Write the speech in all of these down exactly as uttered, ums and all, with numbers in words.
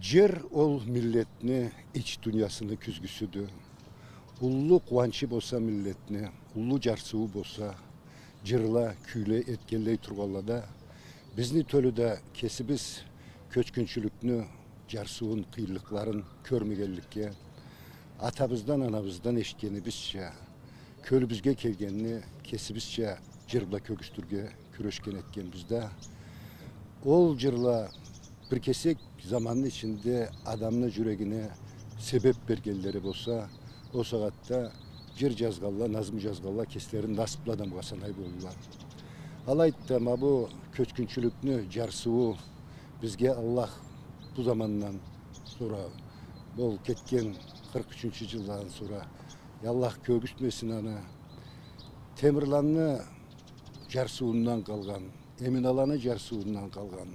Джыр ол миллетни ич дуниясыны кюзгюсюдю. Уллу къууанчы болса миллетни, уллу джарсыуу болса, джырла, кюйле этгенлей тургъанлада, бизни тёлю да кесибиз кёчгюнчюлюкню джарсыуун, къыйынлыкъларын кёрмегенликге, атабыздан, анабыздан эшитгенибизча, кёлюбюзге келгенни кесибизча джыр бла кёргюзтюрге кюрешген этгенбиз да. Ол джырла бир кесек заманны ичинде адамны джюрегине себеп бергенлери болса, ол сагъатда джыр джазгъанла, назму джазгъанла кеслерин насыплы адамгъа санай болурла. Алайды да, ма бу кёчгюнчюлюкню джарсыуу бизге Аллах бу замандан сора, ол кетген къыркъ ючюнчю джылдан сора, я Аллах, кёргюзтмесин аны. Темирланны джарсыуундан къалгъан, Эминаланы джарсыуундан къалгъан,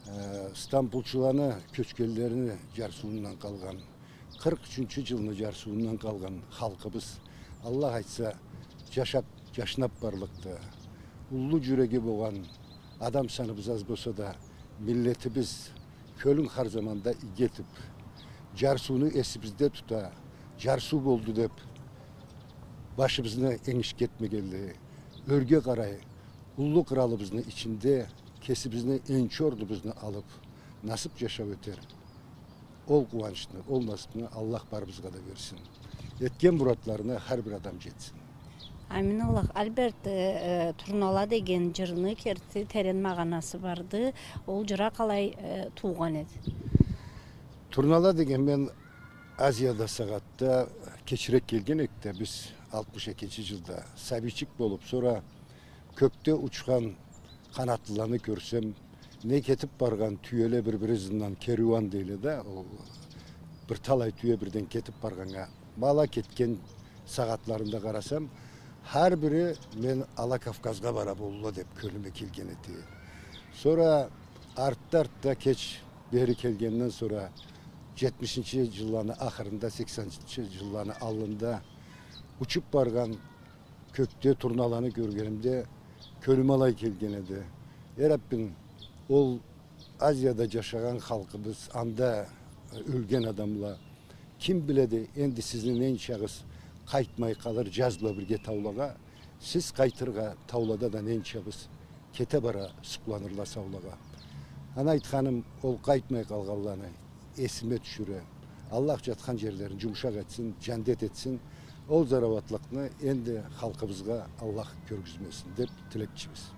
э, Стамбулчуланы, кёчгенлерини джарсыуундан къалгъан, къыркъ ючюнчю джылны джарсыуундан къалгъан халкъыбыз, Аллах айтса, джашаб, джашнаб барлыкъды. Уллу джюреги болгъан, адам саныбыз аз болса да, миллетибиз кёлюн хар заманда иги этиб, джарсыуну эсибизде тута, джарсыу болду деб, башыбызны энгишге этмегенлей, ёрге къарай, уллу къралыбызны ичинде кесибизни энчи орнубузну алыб, насыб джашау этер. Ол къууанчны, ол насыбны Аллах барыбызгъа да берсин. Этген муратларына хар бир адам джетсин. Амин Аллах. Альберт, э, э, «Турнала» деген джырны керти терен магъанасы барды. Ол джыр а къалай, э, туугъан эди? «Турнала» деген, мен Азияда сагъатда кечирек келген эдик да, биз алтмыш экинчи джылда сабийчик болуб, сора кёкде учхан къанатлыланы кёрсем, не кетиб баргъан тюеле бир-бири ызындан, кериуан дейле да, ол бир талай тюе бирден кетиб баргъаннга, ма ала кетген сагъатларында къарасам, хар бири, мен ала Кавказгъа бара болурла деб кёлюме келген эди. Сора артда-артда кеч бери келгенден сора, джетмишинчи джылланы ахырында, сексенинчи джылланы аллында учуб баргъан кёкде турналаны кёргенимде, кёлюме алай келген эди. Э Раббим, ол Азияда джашагъан халкъыбыз, анда, э, ёлген адамла, ким биледи, энди сизни ненчагъыз къайтмай къалыр джаз бла бирге таулагъа, сиз къайтыргъа таулада да ненчабыз кете бара сукъланырла саулагъа. Аны айтханым, ол къайтмай къалгъанланы эсиме тюшюре. Аллах джатхан джерлерин джумушакъ этсин, джандет этсин. Ол зарауатлыкъны энди халкъыбызгъа Аллах кёргюзмесин деб тилекчибиз.